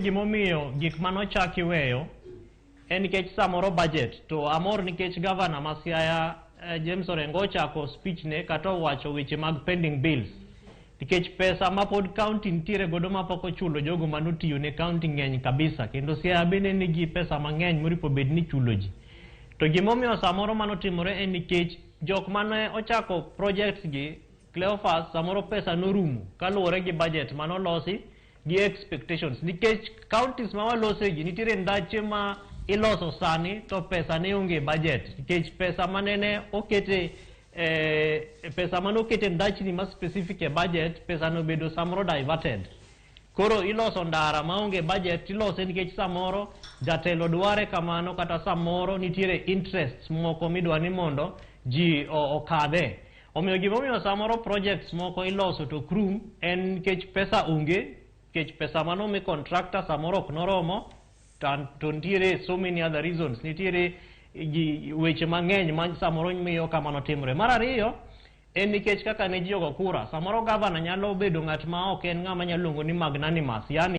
Gimomiyo gik manochaki weyo en nikech samoro budget to amor nikech gavana ma Siaya, James Orengo, ochako speech ne kata owacho weche mag pending bills, nikech pesa ma pod county nitiere godo mapok ochulo jogo manotiyo ne county ng'eny kabisa, kendo Siaya bende nigi pesa mang'eny moripo bed ni chulo ji. To gimomiyo samoro mano timore en nikech jok mane ochako projects gi, Cleophas, samoro pesa norumo kaluwore gi budget manolosi gi expectations, nikech counties ma walose gi nitiere ndache ma iloso sani to pesa ne onge e budget, nikech pesa manene okete, pesa mane okete ndachni ma specific e budget, pesa no obedo samoro diverted. Koro iloso ndara maonge budget, ilose nikech samoro jatelo dware kamano, kata samoro nitiere interests moko midwa ni mondo ji okadhe. Omiyo gimomiyo samoro projects moko iloso to ok rum en nikech pesa onge, nikech pesa manomi contractor samoro ok noromo. To nitiere so many other reasons, nitiere gi weche mang'eny ma samoro miyo kamano timore. Mar ariyo en nikech kaka ne ji ogo kura, samoro gavana nyalo bedo ng'at ma ok en ng'ama nyalo luongo ni magnanimous, yani